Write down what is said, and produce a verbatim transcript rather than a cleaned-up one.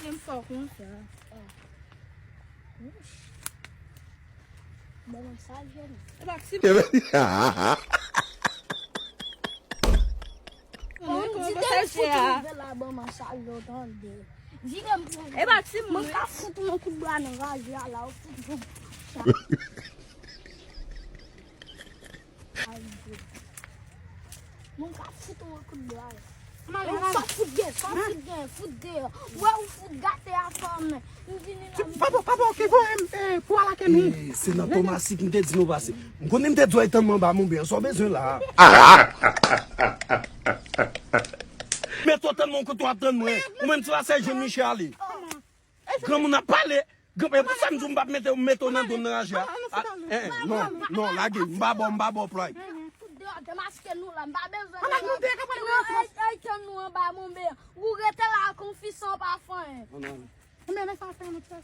M fò konsa. Bon, mwen sa jèn. E pa ti. Bon, di de fout rive la, bon, mwen sa yo tande. Di de m pou. E pa ti moun. Mwen ka fout yon kout bwa nan raje a la, ou fout yon. Mwen ka fout yon kout bwa. Sa fout gen, sa fout gen, fout gen. Wè ou fout gate a fanm. M vini la. Papa, papa, oke, voye m, eh, pou al ak Emi. Eh, se nan Tomasi ki m te di nou pase. M konnen m te di w al tann mwen anba monbe an, sa w bezwen la. Mete w tann mwen kote w ap tann mwen. Ou menm ti pase jwenn Michel ale. Granmoun ap pale. Granmoun, e pou sa m di w m p ap mete, mete w nan do m nan raje a. Ah, eh, non, non, lage, m pa ba w, m pa ba w play. Tout deyò demaske nou la, m pa bezwen. Ay, ay, tann nou anba monbe. Ou rete la konfisan pa fanyen. Konbyen sa fè nou fè?